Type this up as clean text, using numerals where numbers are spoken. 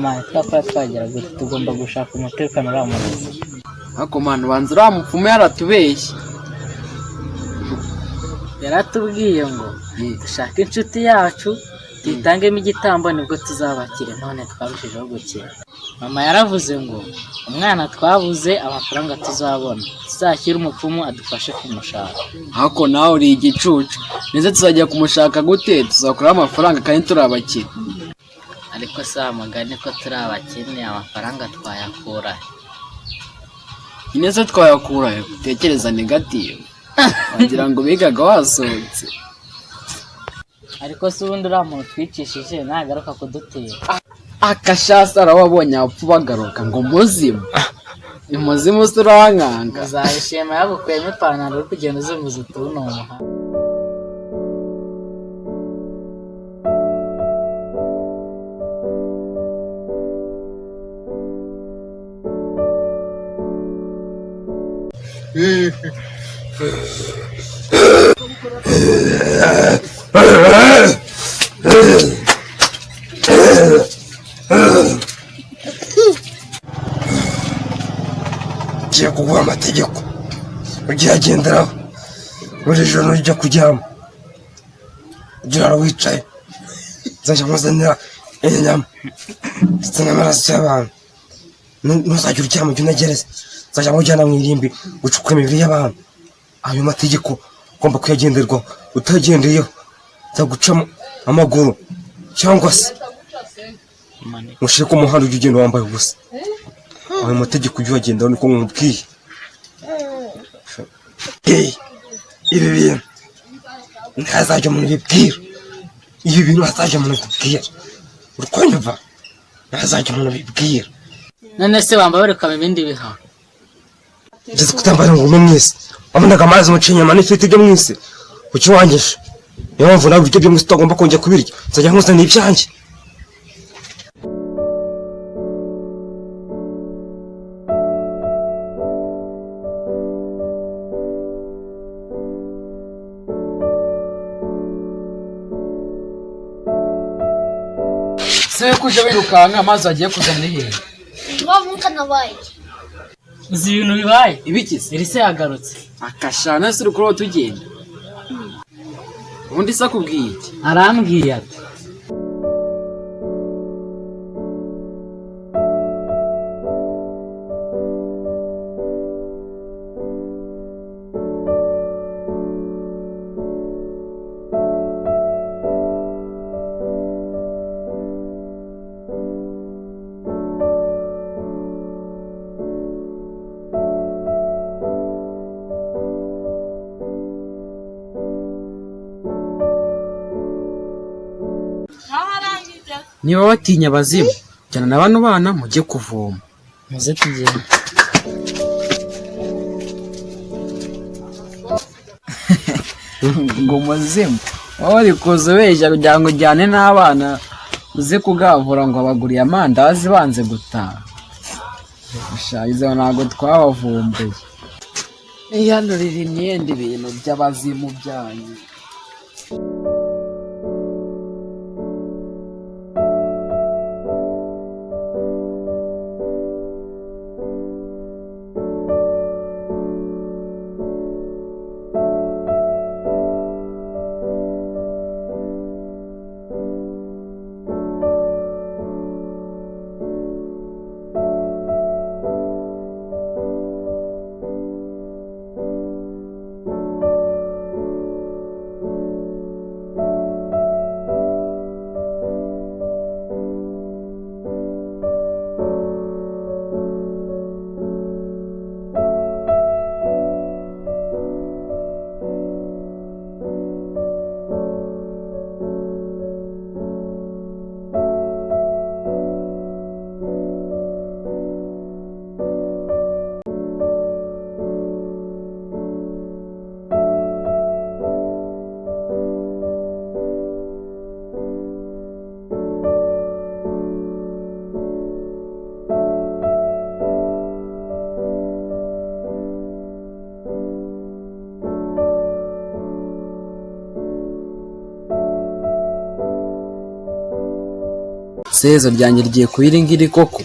Man, twakora twagera gute? Tugomba gushaka umutekano uriya murozi. Ariko man, ubanza uriya mupfumu yaratubeshye. Yaratubwiye ngo dushake inshuti yacu tuyitangemo igitambo, nibwo tuzabakire. None twarushijeho gukira. Mama yaravuze ngo umwana twabuze, amafaranga tuzabona tuzashyire umupfumu adufashe kumushaka. Ariko nawe uri igicucu. Ndetse tuzajya kumushaka gute? Tuzakuraho amafaranga kandi turi abakire? Ariko si amagani ko turi abakene, amafaranga twayakura he? Nyine se twayakura he? Utekereza negative, wagira ngo bigaga wasohotse. Ariko se ubundi uriya muntu twicishije nagaruka kudutera? Akashasa wabonye abapfu bagaruka ngo muzimu ni muzimu se? Urankanga. Uzabishima yagukuyemo ipantaro, uri kugenda uzunguza utubuno mu muhanda. Ngiye kuguha amategeko ugiyagenderaho. Buri joro ujya kuryama, ujya urara wicaye, nzajya nkuzanira inyama ndetse n'amaraso y'abantu. Ntuzajya uryama, ujye unegereza, nzajya nkujyana mu irimbi gucukura imibiri y'abantu. Ayo mategeko ugomba kuyagenderwaho. Utagendeyeho nzagucamo amaguru cyangwa se mushyire ku muhanda, ujye ugenda wambaye ubusa. Ayo mategeko ujye uyagenderaho, niko nkubwiye. Hey, ibi bintu ntazajya umuntu ubibwira. Ibi bintu ntazajya umuntu ubibwira, uri kunyumva? Ntazajya umuntu ubibwira. None se wamba werukamo ibindi bihano? Ngeze kutambara ngo ugume mwisi, wabonaga amazi muca inyama n'ifiriti byo mwisi kuki wangije? Niyo mpamvu nawe ibiryo byo mwisi utagomba kongera kubirya. Nzajya nkuzanira ibyanjye. Se ko uje wirukanka, amazi wagiye kuzana hehe? Wa nabaye. Uzi ibintu bibaye? Ibikize? Elisa yagarutse. Akashana se, uri kurota tugenda. Ubundi se akubwiye iki? Arambwiye ati: Niba batinya abazimu, jyana na bano bana mujye kuvoma. Muze tugende. Ngo umuzimu? Wowe uri kuza ubeshya kugira ngo ujyane n'abana, uze kugavura ngo abaguriye amandazi banze gutaha. Sha, izo ntabwo twabavumbuye. Ihanurira imyenda, ibintu by'abazimu byanyu. Iherezo ryanjye rigiye kuba iri ngiri koko?